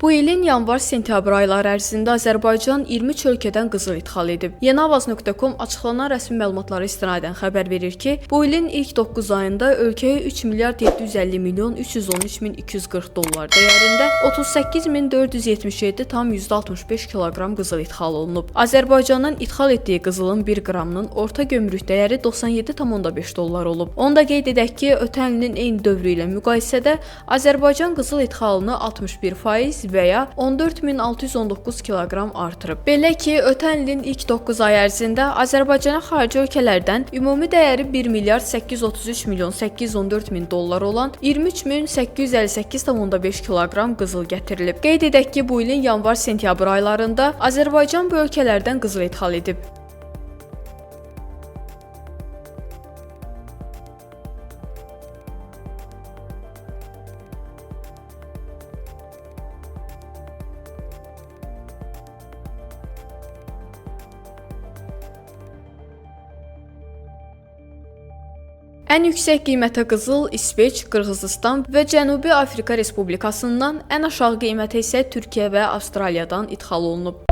Bu ilin yanvar-sentyabr ayları ərzində Azərbaycan 23 ölkədən qızıl idxal edib. Yeniavaz.com açıqlanan rəsmi məlumatlara istinadən xəbər verir ki, bu ilin ilk 9 ayında ölkəyə 3 milyard 750 milyon 313 min 240 dollar dəyərində 38.477,65 kiloqram qızıl idxal olunub. Azərbaycanın idxal etdiyi qızılın 1 qramının orta gömrük dəyəri 97,5 dollar olub. Onu da qeyd edək ki, ötən ilin eyni dövrü ilə müqayisədə Azərbaycan qızıl idxalını 61% və ya 14.619 kiloqram artırıb. Belə ki, ötən ilin ilk 9 ay ərzində Azərbaycana xarici ölkələrdən ümumi dəyəri 1 milyard 833 milyon 814 min dollar olan 23.858,5 kiloqram qızıl gətirilib. Qeyd edək ki, bu ilin yanvar-sentyabr aylarında Azərbaycan bu ölkələrdən qızıl idxal edib. Ən yüksək qiymətə qızıl İsveç, Qırğızıstan və Cənubi Afrika Respublikasından, ən aşağı qiymətə isə Türkiyə və Avstraliyadan idxal olunub.